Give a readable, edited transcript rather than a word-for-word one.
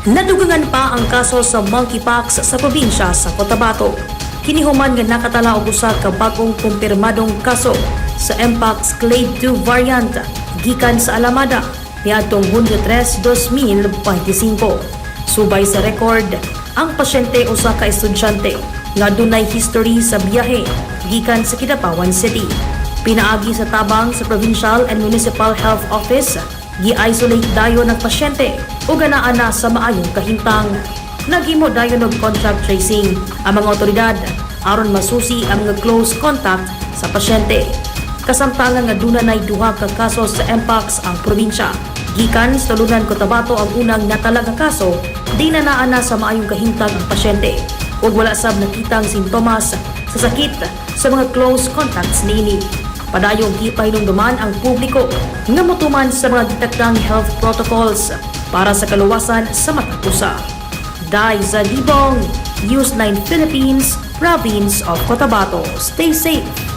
Nadugangan pa ang kaso sa monkeypox sa probinsya sa Cotabato. Kini human nga nakatala og usa ka bag-ong kumpirmadong kaso sa Mpox Clade 2 variant gikan sa Alamada niadtong Hunyo 3, 2025. Subay sa record, ang pasyente usa ka estudyante nga dunay history sa biyahe gikan sa Kidapawan City. Pinaagi sa tabang sa Provincial and Municipal Health Office, gi-isolate dayon ang pasyente ug anaa na sa maayong kahimtang. Naghimo dayon og contact tracing ang mga otoridad aron masusi ang mga close contact sa pasyente. Kasamtangan nga duna nay duha ka kaso sa Mpox ang probinsya. Gikan sa Tulunan, Cotabato ang unang natala nga kaso, di na naa na sa maayong kahimtang ang pasyente ug wala sab nakitang sintomas sa sakit sa mga close contacts niini. Padayong gipahinumduman ang publiko nga motuman sa mga gitakdang health protocols para sa kaluwasan sa matag usa. Dai Libong, News 9 Philippines, Province of Cotabato. Stay safe.